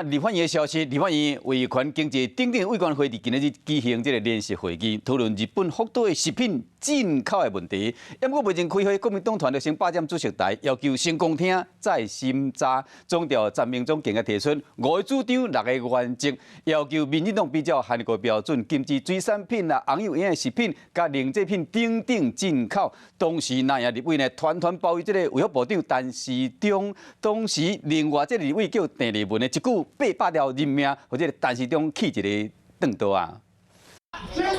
看立法院的消息，立法院維權經濟等等委員會佇今仔日舉行這个聯席會議，討論日本福島的食品進口的問題。毋過袂前開會，國民黨團就先霸佔主席台，要求先公聽再審查。總調陳明忠更加提出五个主張、六个原則，要求民進黨比照韓國標準，禁止水產品啊、紅油營養食品、佮奶製品等等進口。同時，藍營立委呢團團包圍這个衛福部長陳時中，當時另外這个立委叫鄭麗文的一句800條人命，予這个陳時中氣一个轉刀啊！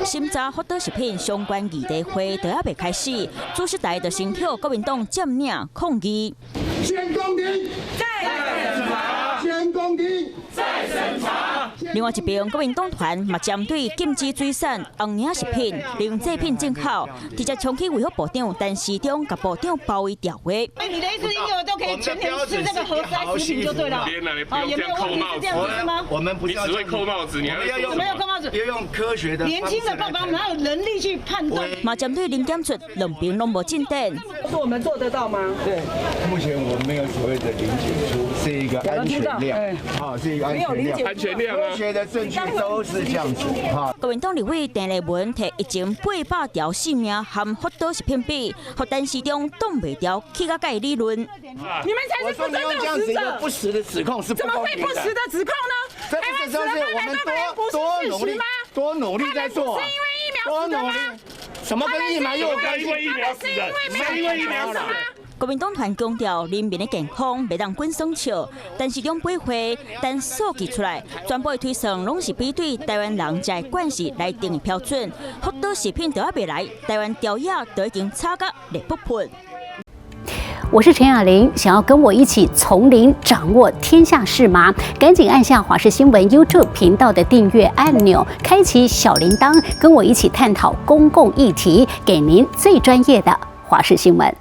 審查福島食品相關議題會都猶未開始，主席台就先予國民黨佔領抗議。先公聽，再審查。先公聽，再審查。另外一邊，國民黨團嘛針對禁止水產、紅營食品、奶製品進口，直接衝去衛福部長陳時中共部長包圍調話。你的意思，嬰兒都可以全年吃這個核災食品就對了？啊，也沒有問題，是這樣子是嗎？我們不你只會扣帽子，你還要用沒有扣帽子？要用科學的。年輕的爸爸哪有能力去判斷？嘛針對林檢出兩邊攏無進展。說我們做得到嗎？對，目前我們沒有所謂的零檢出，是一個安全量，啊，是一個安全量，安全量啊，科學的證據都是這樣子。哈，國民黨立委鄭麗文提疫情800條性命和福島食品比，予陳時中擋袂牢，氣甲佮伊理論。你們才是不尊重死者，不實的指控是怎麼會不實的指控呢？這不是我們多多努力，多努力在做，是因為疫苗死的嗎？什麼跟疫苗有關係？因為疫苗死的，是因為疫苗死的。國民黨團強調人民的健康袂當滾耍笑，但是兩擺會，等數據出來，全部的推算攏是比對台灣人食的慣勢來定標準。福島食品都猶未來，台灣朝野都已經吵甲熱噗噗。我是陳雅玲，想要跟我一起從零掌握天下事嗎？趕緊按下華視新聞 YouTube 頻道的訂閱按鈕，開啟小鈴鐺，跟我一起探討公共議題，給您最專業的華視新聞。